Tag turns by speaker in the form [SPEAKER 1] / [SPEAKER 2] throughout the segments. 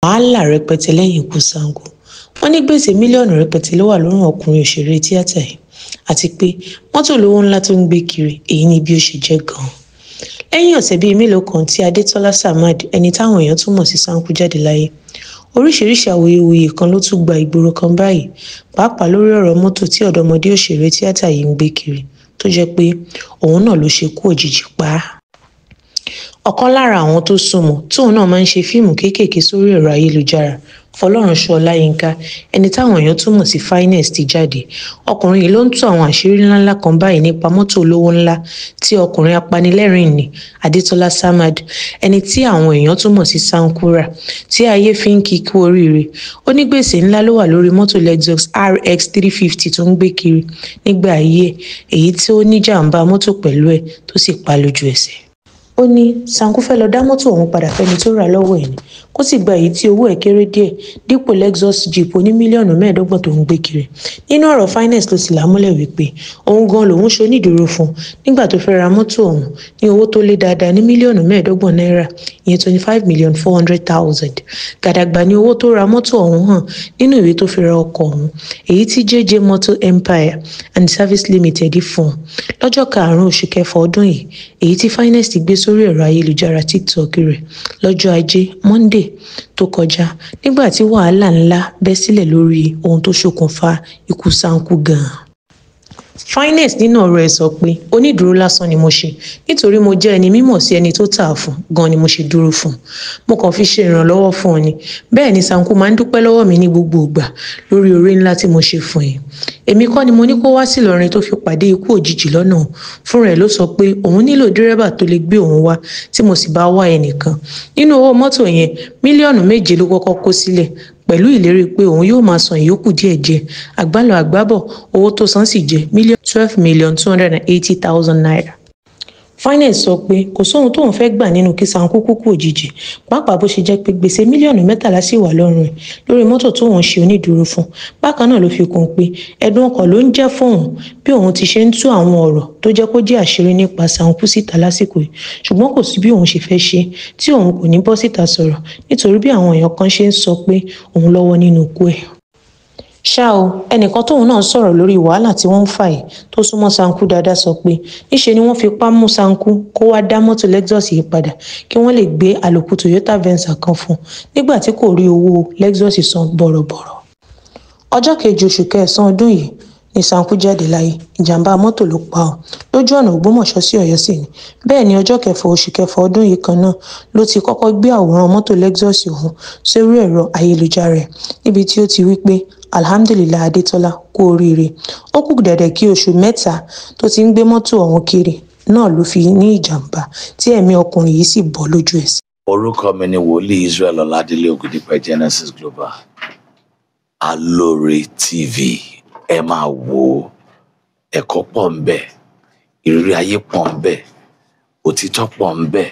[SPEAKER 1] Wàhálà rẹpẹtẹ lẹ́yìn ikú Sango. Wọ́n ní gbèsè mílíọ̀nù rẹpẹtẹ ló wà lọ́rùn ọkùnrin òṣèré tíátà yìí, àti pé mọ́tò olówó ńlá tó ń gbé kiri, èyí ni bí ó ṣe jẹ́ gan-an. Lẹ́yìn ọ̀sẹ̀ bíi mélòó kan tí Adétọ́lá Samad, ẹni táwọn èèyàn tún mọ̀ sí Sanku, jáde láyé, oríṣiríṣiì awuyewuye kan ló tún gba ìgboro kan báyìí, pàápàá lórí ọ̀rọ̀ mọ́tò tí ọ̀dọ́mọdé òṣèré tíátà yìí ń gbé kiri, tó jẹ́ pé òun náà ló ṣekú òjijì pa á. Ọ̀kan lára àwọn tó súnmọ́ tóun náà máa ń ṣe fíìmù kéékèèké sórí ẹ̀rọ ayélujára, Fọlọ́runṣọ́ Ọláyínká, ẹni táwọn èèyàn tún mọ̀ sí Finesse, ti jáde. Ọkùnrin yìí ló ń tú àwọn àṣírí ńláńlá kan báyìí nípa mọ́tò olówó ńlá tí ọkùnrin apanilẹ́rìn-ín ní Adétọ́lá Samad, ẹni tí àwọn èèyàn tún mọ̀ sí Sanku, rà, tí ayé fi ń kí i kú oríire. Ó ní gbèsè ńlá ló wà lórí mọ́tò Lexus RX 350 tó ń gbé kiri nígbà ayé ẹ̀, èyí tó níjàǹbá mọ́tò pẹ̀lú ẹ̀ tó sì pa á lójú ẹsẹ̀. Ó ní Sanku fẹ́ lọ́ọ́ dá mọ́tò ọ̀hún padà fẹ́ni tó rà á lọ́wọ́ ẹ̀ ni, kó sì gba èyí tí owó ẹ̀ kéré díẹ̀ dípò Lexus Jeep oní mílíọ̀nù 25 tó ń gbé kiri. Nínú ọ̀rọ̀ Finesse ló sì là á mọ́lẹ̀ wípé òun gan-an lòún ṣonídùúró fún un nígbà tó fẹ́ẹ́ ra mọ́tò ọ̀hún ní owó tó lé dáadáa ní mílíọ̀nù 25 náírà, ìyẹn 25,400,000. Gàdàgbà ni owó tó ra mọ́tò ọ̀hún hàn nínú ìwé tó fi ra ọkọ̀ ọ̀hún, èyí tí JJ Motor Empire and Service Limited fún un lọ́jọ́ karùn-ún oṣù kẹfà ọdún yìí, èyí tí Finesse gbé sórí ẹ̀rọ ayélujára TikTok rẹ̀ lọ́jọ́ Ajé Monde tó kọjá, nígbà tí wàhálà ńlá bẹ́ sílẹ̀ lórí ohun tó ṣokùnfà ikú Sanku gan-an. Finesse nínú ọ̀rọ̀ ẹ̀ sọ pé onídùúró lásán ni mo ṣe, nítorí mo jẹ́ ẹni mímọ̀ sí ẹni tó tà á fún gan-an ni mo ṣe dúró fún un, mo kàn fi ṣe ìrànlọ́wọ́ fún un ni. Bẹ́ẹ̀ ni Sanku máa ń dúpẹ́ lọ́wọ́ mi ní gbogbo ìgbà lórí oore ńlá tí mo ṣe fún yìí. Èmi kọ́ ni mo ní kó wá sílọrin tó fi pàdé ikú òjijì lọ́nà. Fúnra ẹ̀ ló sọ pé òun nílò dírẹ́bà tó lè gbé òun wá, tí mo sì bá wá ẹnìkan. Nínú owó mọ́tò yẹn, mílíọ̀nù 7 ló kọ́kọ́ kó sílẹ̀ pẹ̀lú ìlérí pé òun yóò máa san ìyókù díẹ̀díẹ̀. Àgbálọ àgbábọ̀, owó tó san sì jẹ́ 12,280,000 naira. Finesse sọ pé kò sóhun tóun fẹ́ gbà nínú kí Sanku kú kú òjijì, pàápàá bó ṣe jẹ́ pé gbèsè mílíọ̀nù 13 ṣì wà lọ́rùn ẹ̀ lórí mọ́tò tóun ṣe onídùúró fún. Bákan náà ló fi kún un pé ẹ̀dùn ọkàn ló ń jẹ́ fóun bí òun ti ṣe ń tú àwọn ọ̀rọ̀ tó jẹ́ kó jẹ́ àṣírí nípa Sanku síta lásìkò yìí, ṣùgbọ́n kò sí bí òun ṣe fẹ́ ṣe tí òun kò ní bọ́ síta sọ̀rọ̀, nítorí bí àwọn èèyàn kan ṣe ń sọ pé òun lọ́wọ́ nínú ikú ẹ̀. Ṣá o, ẹnìkan tóun náà sọ̀rọ̀ lórí wàhálà tí wọ́n ń fà yìí tó súnmọ́ Sanku dáadáa sọ pé níṣe ni wọ́n fipá mú Sanku kó wáá dá mọ́tò Lexus yìí padà kí wọ́n lè gbé àlòkù Toyota Venza kan fún un nígbà tí kò rí owó Lexus san bọ̀rọ̀bọ̀rọ̀. Ọjọ́ kejì oṣù kẹsàn-án ọdún yìí ni Sanku jáde láyé. Ìjàmbá mọ́tò ló pa á lójú ọ̀nà Ògbómọ̀ṣọ́ sí Ọ̀yọ́ sí ni. Bẹ́ẹ̀ ni ọjọ́ kẹfà oṣù kẹfà ọdún yìí kan náà ló ti kọ́kọ́ gbé àwòrán mọ́tò Lexus ọ̀hún sórí ẹ̀rọ ayélujára ẹ̀, níbi tí ó ti wí pé alhamdulilah, Adétọ́lá kú oríire. Ó kù dẹ̀dẹ̀ kí oṣù 3 tó ti ń gbé mọ́tò ọ̀hún kiri náà ló fi ní ìjàmbá tí ẹ̀mí ọkùnrin yìí sì bọ́ lójú ẹsẹ̀.
[SPEAKER 2] Orúkọ mi ni Wòlíì Israel Ọládélé Ògúndípẹ̀, Genesis Global. Alóore TV, ẹ máa wò ó. Ẹ̀kọ́ pọ̀ ń bẹ, ìrírí ayé pọ̀ ń bẹ, òtítọ́ pọ̀ ń bẹ,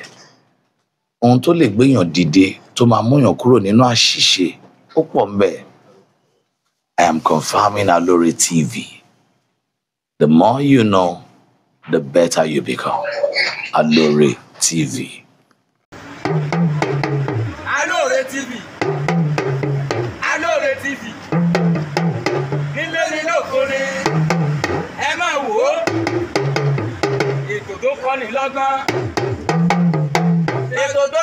[SPEAKER 2] ohun tó lè gbéyàn dìde, tó máa múyàn kúrò nínú àṣìṣe, ó pọ̀ ń bẹ. I am confirming Alore TV. The more you know, the better you become. Alore TV.
[SPEAKER 3] Alóore TV, Alóore TV, nílé ní lóko ni, ẹ máa wò ó. Ètò tó kọ́ni lọ́gbọ́n, ètò tó